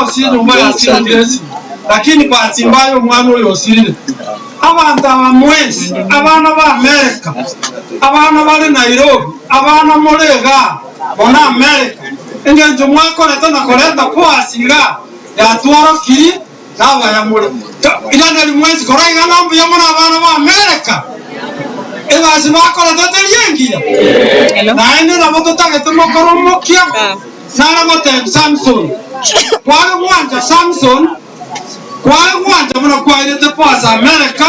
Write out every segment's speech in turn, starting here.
Ndosie nyumba yasirire, lakini bahati mbaya omwana oyo osirire. Abantu abamwesi, abana ba America, abana bari Nairobi, abana murega bona America, engencho mwakoreta na koreta kwasiga yatworokiri nabayamure irana rimwesi koraiga nambuya muri abana ba America ebasi bakorete teriengiya naende nabo totagete mokoro mokia naragotebi Samson kware gwanja Samson kware gwanja muno kwairete kwasa America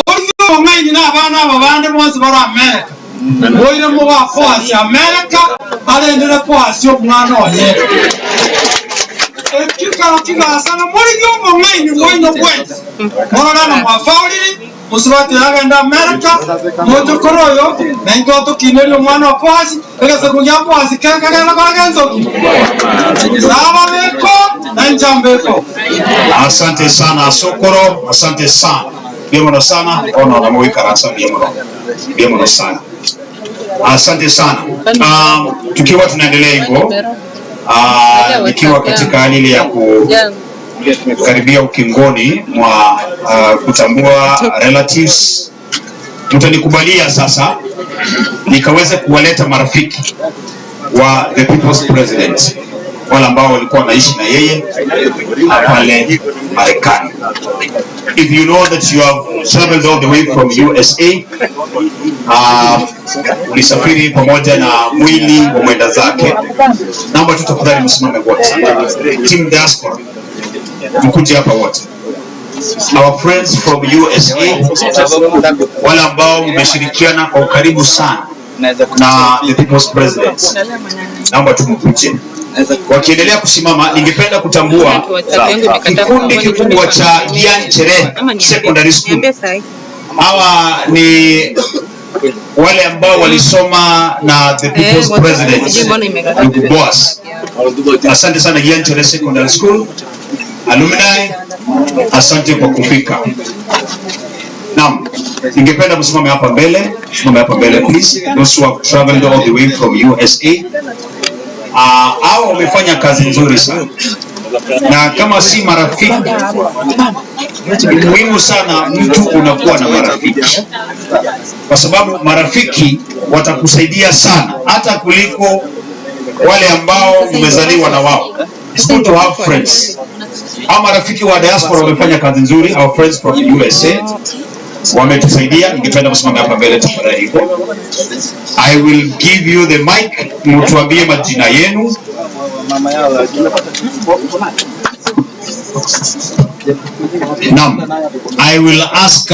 orio ong'aini na abana aba bande bonsi bari America oire moba kwasi America arendere kwasi omwana oye ekikaro kigasana muri gyomong'aini bwaino bwensi mororana mwafauriri musubati yagenda America mochokoro oyo naintwe atokinerie omwana wa Boasi egesaku gia Boasi kekagenda kora gentoki sababeko na inchambeko. Asante sana Sokoro, asante sana. Biemono sana, ono na muikarasa biemono. Biemono sana. Asante sana. Tukiwa tunaendelea hivyo, nikiwa katika hali ile ya kukaribia ukingoni mwa kutambua relatives, mtanikubalia sasa nikaweze kuwaleta marafiki wa the People's President, wale ambao walikuwa wanaishi na yeye pale Marekani. If you know that you have traveled all the way from USA, ulisafiri pamoja na mwili wa mwenda zake, naomba tu tafadhali msimame wote. Team Diaspora, mkuje hapa wote. Our friends from USA, wale ambao mmeshirikiana kwa ukaribu sana na the People's President, naomba tu mkuje. Wakiendelea kusimama, ningependa kutambua kikundi kikubwa cha Gianchere Secondary School. Hawa ni wale ambao walisoma na the People's President ndugu Boaz. Asante sana Gianchere Secondary School alumni, asante kwa kufika. Naam, ningependa msimame hapa mbele, msimame hapa mbele please. Those who have traveled all the way from USA. Hao wamefanya kazi nzuri sana, na kama si marafiki, ni muhimu sana mtu unakuwa na marafiki, kwa sababu marafiki watakusaidia sana hata kuliko wale ambao mmezaliwa na wao. It's good to have friends. Hao marafiki wa diaspora wamefanya kazi nzuri, our friends from the USA wametusaidia. Ningependa msimame hapa mbele tafadhali. Hivyo I will give you the mic, mtuambie majina yenu. Naam, I will ask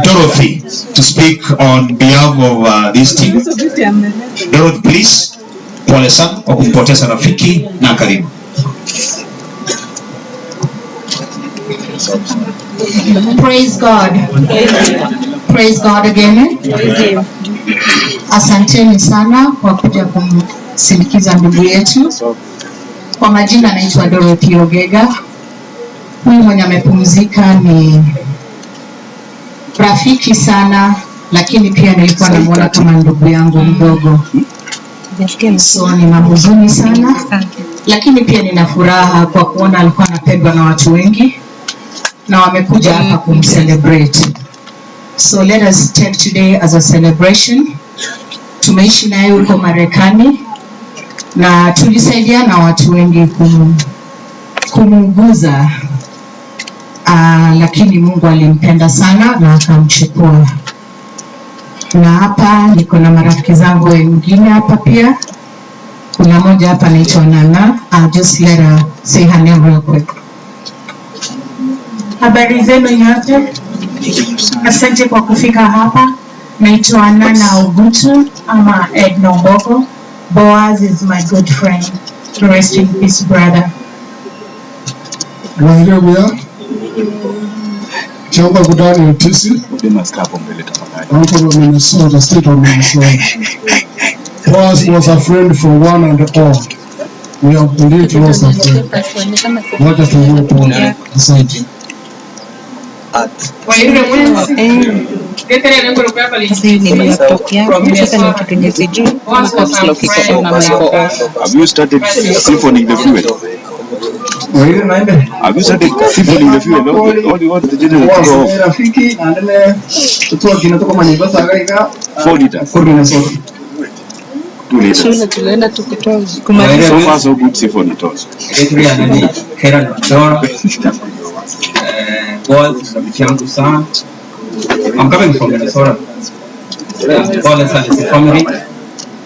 Dorothy to speak on behalf of this team. Dorothy, please. Pole sana kwa kumpoteza rafiki na karibu. Praise God. Praise God again. Asanteni sana kwa kuja kumsindikiza ndugu yetu. Kwa majina naitwa Dorothy Ogega. Huyu mwenye amepumzika ni rafiki sana, lakini pia nilikuwa namuona kama ndugu yangu mdogo. So nina huzuni sana, lakini pia nina furaha kwa kuona alikuwa anapendwa na watu wengi na wamekuja hapa kumcelebrate. So let us take today as a celebration. Tumeishi naye huko Marekani na tulisaidiana watu wengi kumuuguza, lakini Mungu alimpenda sana na akamchukua. Na hapa niko na marafiki zangu wengine hapa pia. Kuna moja hapa anaitwa Nana. I'll just let her say her name real quick. Habari zenu nyote, asante kwa kufika hapa. Naitwa Nana Ogutu ama Edna Mbogo. Boaz is my good friend. Rest in peace, brother. Haleluya. Jehova Gudani Otisi. I'm from Minnesota, state of Minnesota. Boaz was a friend for one and all. We have indeed lost a friend. Wacha tuwe pole. Asante. Have you started siphoning the fuel? Have you started siphoning the fuel? All you want the generator to go off. Rafiki na ndene tutua kina tuko manyumba gaiga 4 liters. Kuri Minnesota. 2 liters. Shule tulienda tu kutoa kumaliza. So far so good, siphon it also. Adrian nani Karen Mandora. Boaz rafiki yangu sana. I'm coming from Minnesota. Pole sana si family.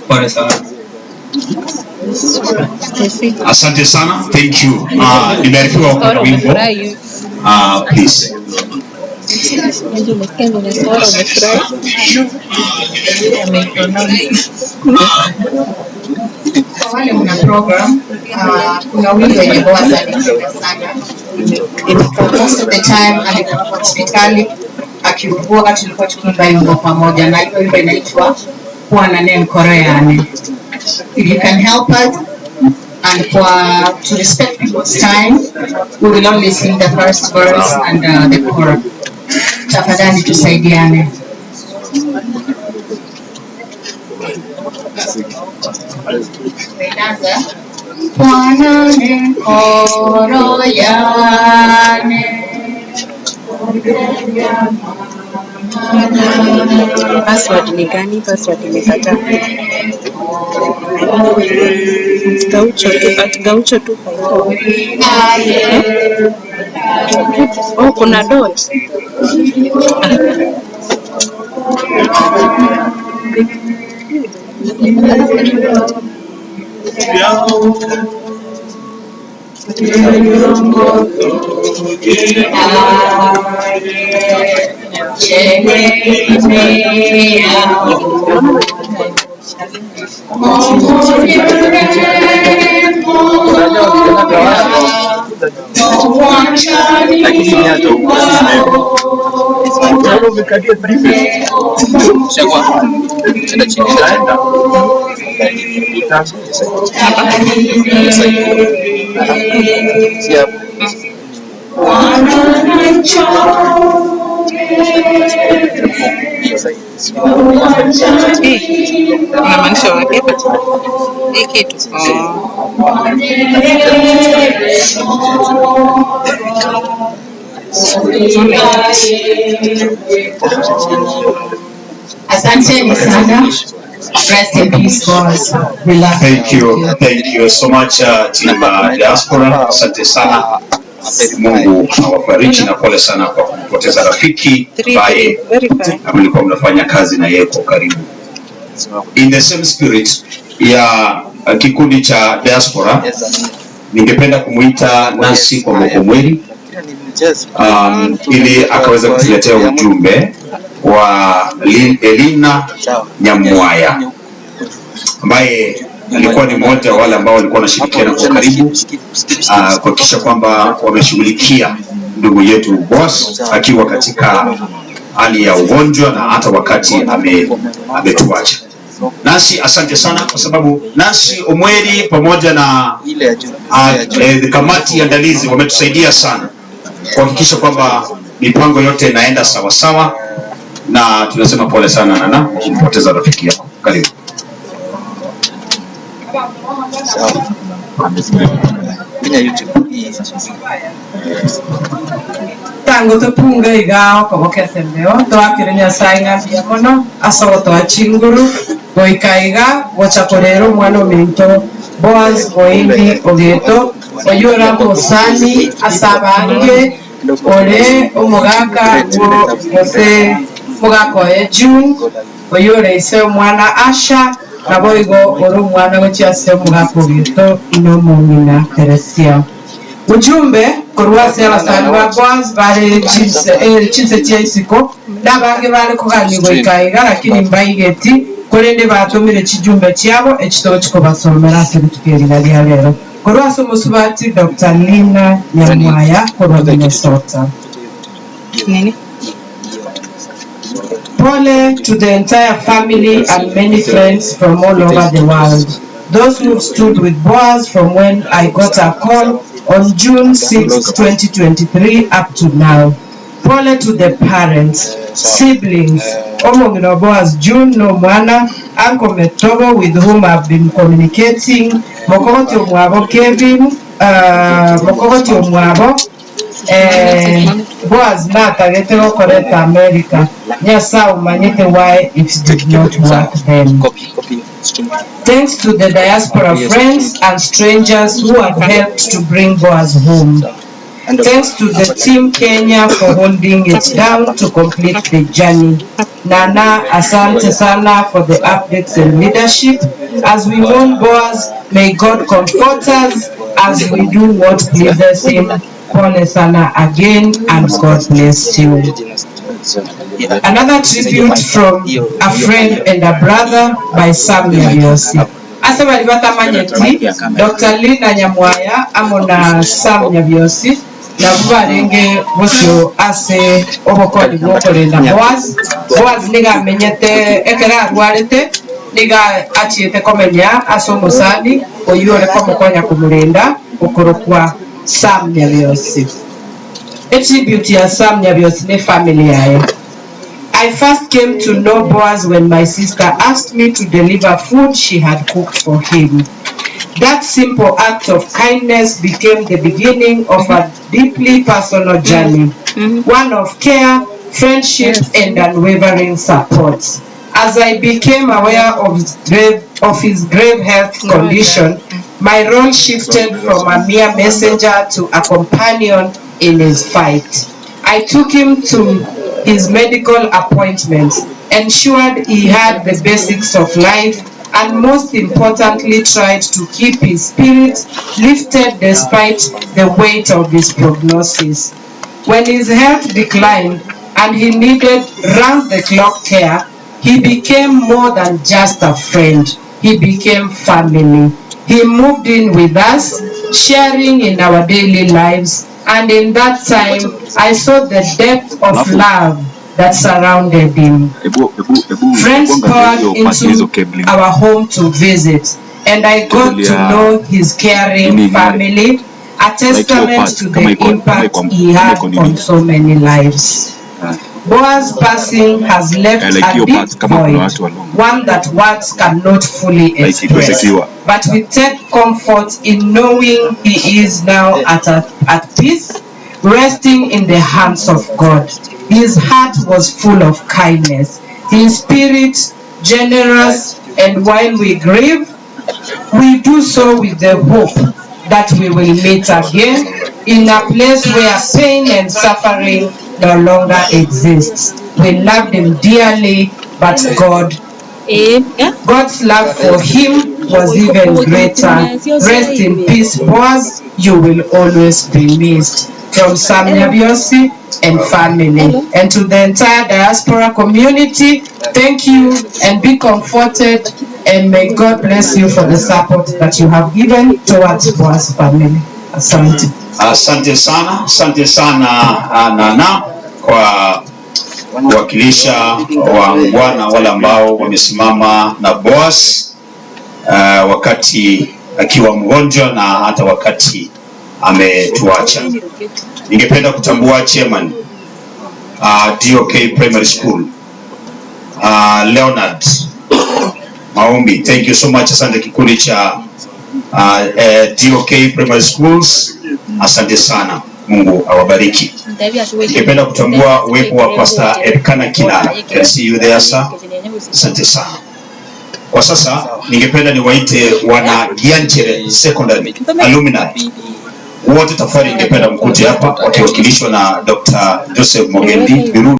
Pole sana. Asante sana, thank you. Nimearifiwa kuna wimbo. Please. Umesikia Minnesota umefurahi? Amepronounce. Kwa wale mna program, kuna wimbo yenye Boaz alipenda sana. Most of the time alikuwa hospitali akiugua, tulikuwa tukiimba wimbo pamoja, na hiyo wimbo inaitwa Kuwa na Nenkoro Yane. If you can help us and kwa to respect people's time, we will only sing the first verse and the chorus. Tafadhali tusaidiane. Inaanza Bwana nenkoro yane. Password ni gani? Password imekataa. Gaucho tu, @gaucho254. Oh, kuna dot. Hii unamaanisha wapi hapa? Hii kitu. Oh. Asanteni sana. Rest in peace, Boaz. We love Thank you so much, team diaspora. Asante sana. Mungu awabariki na pole sana kwa kumpoteza rafiki ambaye Verify. Mlikuwa mnafanya kazi na yeye kwa karibu. In the same spirit ya kikundi cha diaspora, ningependa kumuita Nancy kwa Mokomweri ili akaweza kutuletea ujumbe wa Elina Nyamwaya ambaye alikuwa ni mmoja wa wale ambao walikuwa wanashirikiana kwa karibu kuhakikisha kwamba wameshughulikia ndugu yetu Boaz akiwa katika hali ya ugonjwa na hata wakati ametuacha. Nancy, asante sana kwa sababu Nancy Omweri pamoja na kamati ya andalizi wametusaidia sana kuhakikisha kwamba mipango yote inaenda sawa sawa, na tunasema pole sana Nana kwa kumpoteza rafiki yako. Karibu. Sawa. Finya YouTube. Tango topunga iga okobokete mbeo twakire Nyasaye ng'ambia mono ase ogotoa chinguru goika iga gocha korera omwana ominto Boaz Moindi Ogeto oyo ora mosani ase abange ore omogaka gose omogaka oye June oyo ore ise omwana Asha nabo igo ore omwana gochia ase omogaka Ogeto na omong'ina Teresia. Ujumbe korwa ase abasani ba Boaz bare chinse chinse chia isiko nabange bare kogani goika iga lakini mbaigeti korende batumire chijumbe chiabo ekitabo kikobasomera ase rituko ria ria rero korwa ase omosubati Dr. Lina Nyamwaya korwa Minnesota. Nini? Pole to the entire family and many friends from all over the world. Those who stood with Boaz from when I got a call on June 6, 2023 up to now. Pole to the parents, siblings, Omongino Boaz June no mwana, Uncle Metobo with whom I've been communicating, Mokoti Omwabo Kevin, Mokogoti omwabo Boaz natagete gokoreta America Nyasaye umanyite why it did not work then. Thanks to the diaspora friends and strangers who have helped to bring Boaz home. Thanks to the team Kenya for holding it down to complete the journey. Nana, asante sana for the updates and leadership. As we mourn Boaz, may God comfort us as we do what pleases him. Pole sana again, and God bless you. Another tribute from a friend and a brother by Sam Nyabiosi. Ase bari batamanyeti Dr. Lina Nyamwaya amona Sam Nyabiosi nabo barenge bosio ase obokoni bwokorenda Boaz. Boaz niga amenyete ekera arwarete niga achiete komenya ase omosani oyu ore komokonya kumurinda okorokwa Sam Nyabiosi. A tribute ya Sam Nyabiosi ne family yaye. I first came to know Boaz when my sister asked me to deliver food she had cooked for him. That simple act of kindness became the beginning of a deeply personal journey, one of care, friendship, and unwavering support. As I became aware of his grave health condition, my role shifted from a mere messenger to a companion in his fight. I took him to his medical appointments, ensured he had the basics of life, and most importantly tried to keep his spirits lifted despite the weight of his prognosis. When his health declined and he needed round-the-clock care, he became more than just a friend. He became family. He moved in with us, sharing in our daily lives, and in that time, I saw the depth of love that surrounded him. Friends poured into our home to visit, and I got to know his caring family, a testament to the impact he had on so many lives. Boaz's passing has left a deep void, one that words cannot fully express. But we take comfort in knowing he is now at peace, resting in the hands of God. His heart was full of kindness, his spirit generous, and while we grieve, we do so with the hope that we will meet again in a place where pain and suffering no longer exists. We loved him dearly, but God's love for him was even greater. Rest in peace, Boaz. You will always be missed. From Sam Nyabiosi and family. And to the entire diaspora community, thank you and be comforted, and may God bless you for the support that you have given towards Boaz's family. Asante. Asante sana Nana kwa kuwakilisha waungwana wale ambao wamesimama na Boaz wakati akiwa mgonjwa na hata wakati ametuacha. Ningependa kutambua chairman DOK Primary School Leonard Maombi. Thank you so much. Asante kikundi cha DOK Primary Schools, asante sana, Mungu awabariki. Ningependa kutambua uwepo wa Pastor Elkana Kinara. Can see you there, sir. Asante sana. Kwa sasa ningependa niwaite wana Gianchere Secondary Alumni wote, tafadhali ningependa mkuje hapa wakiwakilishwa na Dr. Joseph Mogendi Biru.